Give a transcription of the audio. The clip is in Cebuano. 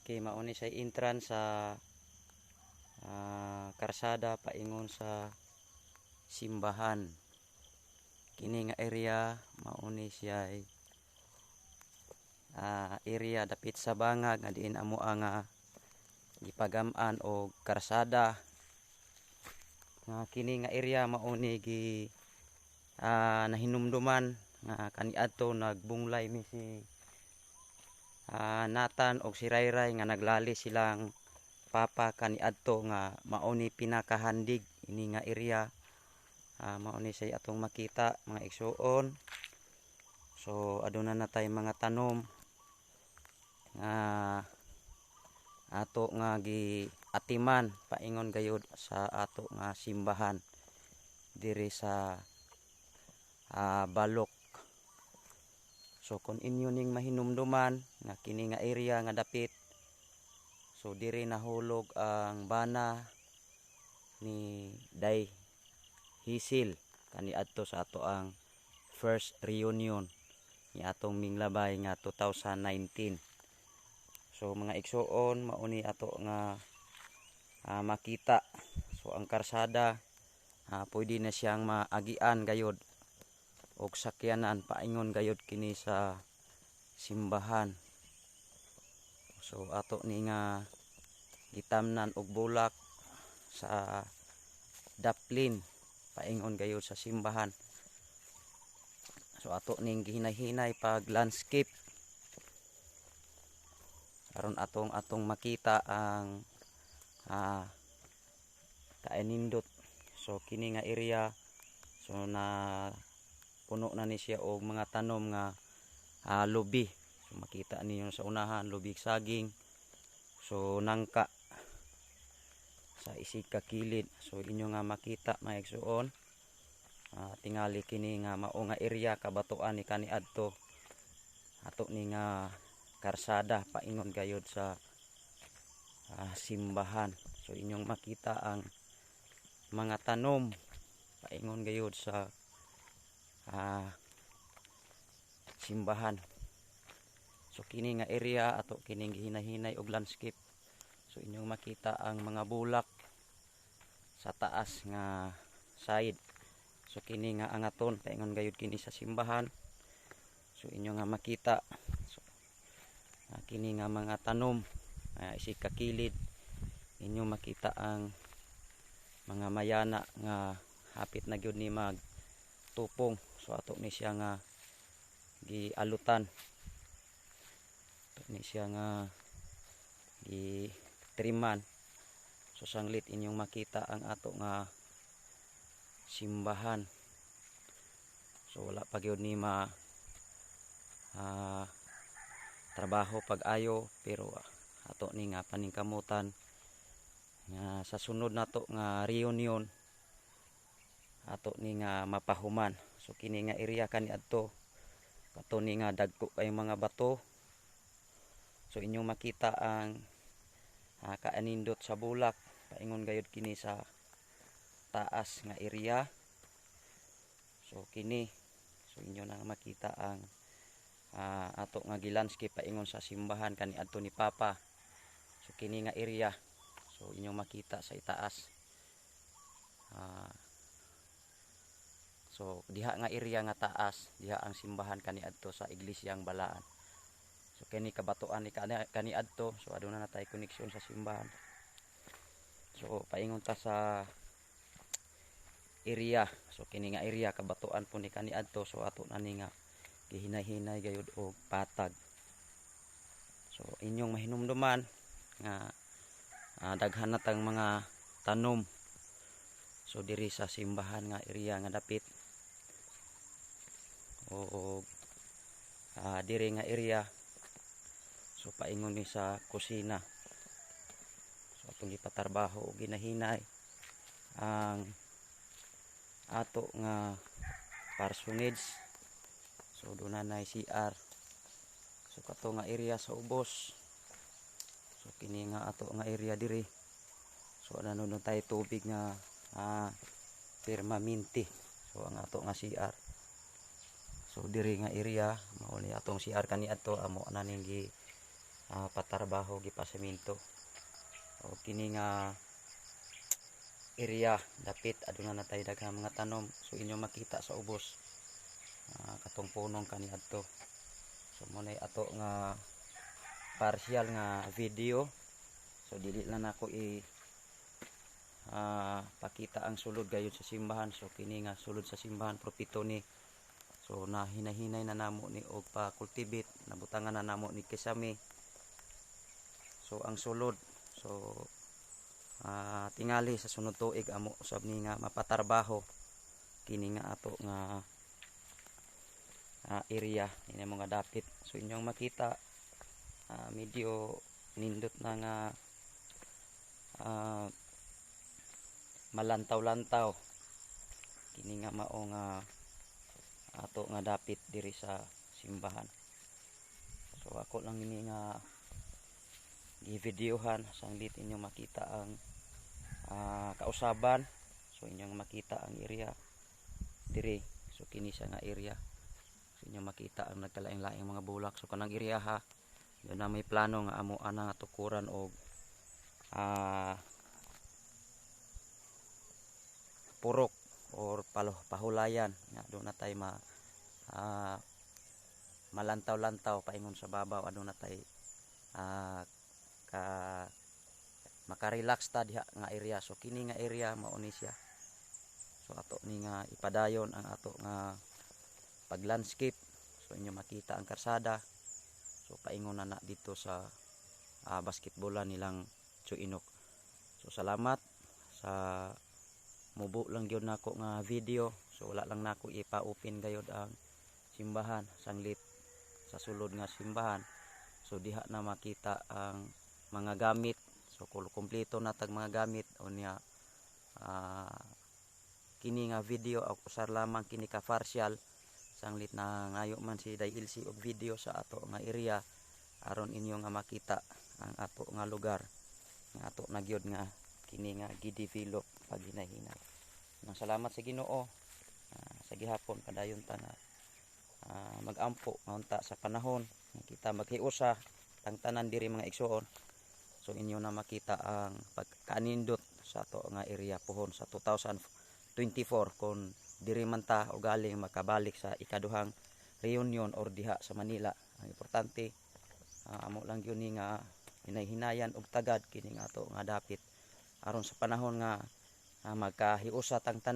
Okay, mao ni sa entrance sa karsada paingon sa simbahan. Kini nga area mao ni siya area dapit sa bangag nga diin amo ang gipagam-an og karsada. Nga kini nga area mao ni gi nahinumduman nga kaniadto nagbunglay mi si Nathan og si Rayray nga naglali silang papa kaniadto nga mao ni pinakahandig ini nga area. Mao ni siya atong makita, mga igsuon. So aduna na tay mga tanom nga ato nga giatiman paingon gayud sa ato nga simbahan diri sa Balok. So kung inyo ning mahinumduman nga kini nga area nga dapit, so diri nahulog ang bana ni Day Hisil kaniadto sa ato ang first reunion ni atong minglabay nga 2019. So mga igsuon, mao ni ato nga makita. So ang karsada, pwede na siyang maagian gayod og sakyanan paingon gayod kini sa simbahan. So ato ni nga gitamnan og bulak sa daplin paingon gayod sa simbahan. So ato ning gihinay-hinay pag landscape aron atong atong makita ang kaanindot. So kini nga area, so na puno na ni siya og mga tanom nga lubi. So makita niyo sa unahan, lubi, saging, so nangka sa isig ka kilid. So inyo nga makita, mga igsuon, tingali kini nga mao nga area kabatuan ni kaniadto ato ni nga karsada paingon gayod sa simbahan. So inyong makita ang mga tanom paingon gayod sa simbahan. So kini nga area ato kining gihinay-hinay og landscape. So inyong makita ang mga bulak sa taas nga side. So kini nga angaton paingon gayud kini sa simbahan. So inyo nga makita, so, kini nga mga tanom isig kakilid, inyo makita ang mga mayana nga hapit na gyud ni mag tupong. So ato ni siya nga gialutan, ato ni siya nga gitriman. So sanglit inyong makita ang ato nga simbahan. So wala pa gyud ni ma trabaho pag-ayo, pero ato ni nga paningkamutan nga sa sunod nato nga reunion ato ni nga mapahuman. So kini nga area kaniadto kato ni nga dagko kay mga bato. So inyong makita ang kaanindot sa bulak paingon gayud kini sa taas nga area. So kini, so inyo na makita ang ato nga gilandscape paingon sa simbahan kaniadto ni Papa. So kini nga area, so inyong makita sa itaas. So diha nga area nga taas, diha ang simbahan kaniadto sa Iglesyang Balaan. So kini kabatuan ni kaniadto. So aduna na tay koneksyon sa simbahan. So paingon ta sa area. So kini nga area kabatuan po ni kaniadto. So ato na ni nga gihinay-hinay gayud og patag. So inyong mahinumduman nga daghan na tang mga tanom. So diri sa simbahan nga area nga dapit o diri nga area, so paingon ni sa kusina. So atong gipatrabaho og ginahinay ang ato nga parsonage. So doon na CR. So kato nga area sa ubos. So kini nga ato nga area diri, so ano nun tayo tubig nga permanente. So ang ato nga CR, so diri nga area mao ni atong CR kaniadto amo na ning gi Patarbaho, gipasemento. O kini nga area dapit, aduna na tay daghang mga tanom. So inyo makita sa ubos, katong punong kaniadto. So mao nay ato nga partial nga video. So dili lang nako i pakita ang sulod gayud sa simbahan. So kini nga sulod sa simbahan, propito ni. So nahinahinay na namo ni og pa cultivate, nabutangan na namo ni kisame. So ang sulod, so tingali sa sunod tuig amo usab ni nga mapatarbaho kini nga ato nga area ini, mga dapit. So inyong makita, medyo nindot na nga malantaw-lantaw kini nga mao nga ato nga dapit diri sa simbahan. So ako lang ini nga gi-videohan sanglit inyong makita ang kausaban. So inyong makita ang area diri. So kini siya nga area. So inyong makita ang nagkalaing-laing mga bulak. So kanang area ha, yun na may plano nga amo ana nga tukuran og purok or palo, pahulayan nga doon na tay ma malantaw-lantaw paingon sa babaw. Aduna tay ka makarelax ta diha nga area. So kini nga area, mao ni siya. So ato ni nga ipadayon ang ato nga pag landscape. So inyo makita ang karsada. So paingon na na dito sa basketballan nilang Chuinok. So salamat sa mubo lang gyud nako nga video. So wala lang nako ipa-open gayud ang simbahan sanglit sa sulod nga simbahan. So diha na makita ang mga gamit. So kumpleto na tag mga gamit unya. Kini nga video usar lamang kini ka partial sanglit na ngayo man si Day Ilsi og video sa ato nga area aron inyo nga makita ang ato nga lugar nga ato na gyud nga kini nga gi-develop paghinay-hinay. Nang salamat sa Ginoo, sa gihapon padayon ta nga magampo nga unta sa panahon nga kita maghiusa tang tanan diri, mga igsuon. So inyo na makita ang pagkanindot sa ato nga area pohon sa 2024 kung diri man ta o galing makabalik sa ikaduhang reunion or diha sa Manila. Ang importante, amo lang gyud ni nga hinay-hinayan og tagad kini nga ato nga dapit aron sa panahon nga magkahiusa tang tanan.